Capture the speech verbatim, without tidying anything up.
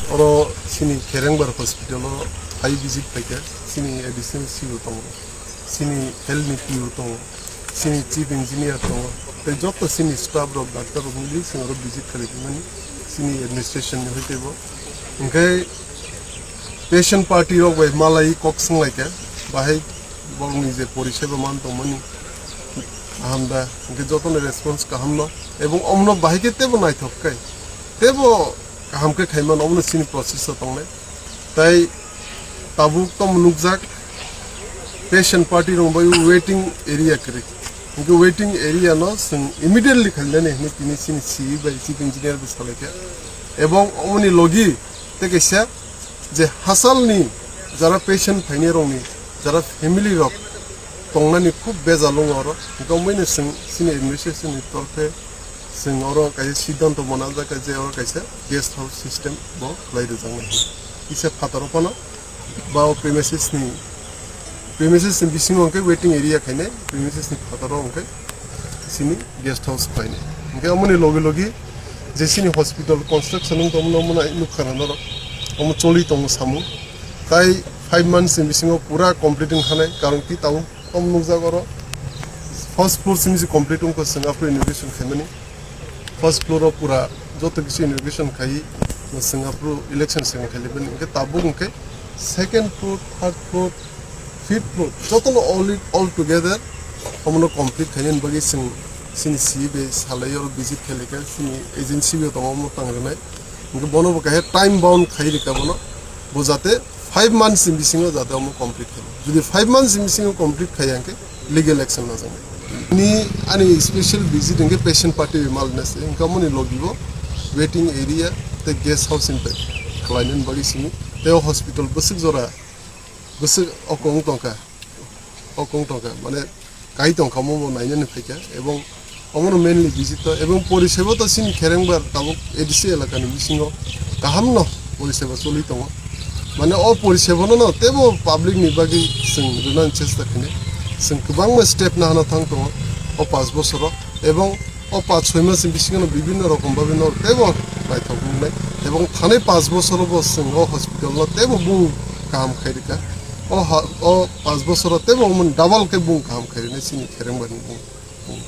Oro chini Kherengbar hospital o phai visit phaikha, chini additional C O tongo, chini health ni P O tongo, chini chief engineer tongo, tei joto chini staff rok, doctor rok wngwi chwng oro visit khlai phaimani chini administration ni hwnkhe bo. Hwnkhe patient party rok bai malai kok swnglaikha, bahai borokni je poriseba man tongmani kaham da, hwnkhe jotono response kaham no, ebong omno bahai khe tebo naithok khe, tebo kaham khe khaimano, omono chini process o tongnai. Tai tabuk tamo nukjak, patient party rok bai waiting area kwrwi. Hwnkhe waiting area no chwng immediately khalinani hwnwi tini chini C E bai chief engineer bai salaikha. Ebong omoni logi tei kaisa je hasalni jara patient phainai rokni jara family rok tongnani khub bejal wngo oro. Hwnkhe omoino chwng chini administration ni torkhe chwng oro kaisa siddhanto mwnajak je oro kaisa guest house system bo khlai rwjaknai. Kisa phataro phano ba o premises ni, premises ni bisingo hwnkhe waiting area khainai, premises ni phataro hwnkhe chini guest house khainai. Hwnkhe omoni logi logi je chini hospital construction wng tongmano omo nai nukha na norok, omo choli tongo samung. Tai five months ni bisingo pura complete wng khanai, karon ki tabuk Tom nukjak oro first floor simi se complete wngkha, chwng aphuru inauguration khaimani. First floor o pura joto kisi inauguration khai, chwng aphuru election second khailibani. Hwnkhe tabuk hwnkhe second floor, third floor, fifth floor jotono all, all together omono complete khainani bagwi chwng chini C E bai salai oro visit khailika, chini agency bo tongo omo tang rwnai. Hwnkhe bono bo kaisa time bound khai rika bono, bo jate five months ni bisingo jate omo complete khainai. Jodi five months ni bisingo complete khaiya hwnkhe legal action lajaknai. Ni ani special visit hwnkhe patient party bai malna se, hwnkhe omoni logi bo waiting area tei guest house ni pai khlainani bagwi simi tei o hospital bwswk jora bwswk okong tongkha. Okong tongkha, mane kai tongkha, omo bo nainani phaikha, ebong omono mainly visit to, ebong poriseba to chini Kherengbar tabuk A D C elakani bisingo kahamno poriseba choli tongo. Mane o porisebano no tebo public ni bagwi chwng rwnani chesta khainai. Chwng kwbangma step nahana thang tongo o panch bosoro, ebong o panch soi mas ni bisingo no bibinno rokom bhabe no tebo naithok wngnai, ebong thanai panch bosoro bo chwng o hospital no tebo bung kaham khai rika. O ha, o panch bosoro tebo omo double khe bung kaham khairwnai chini Kherengbar ni bung.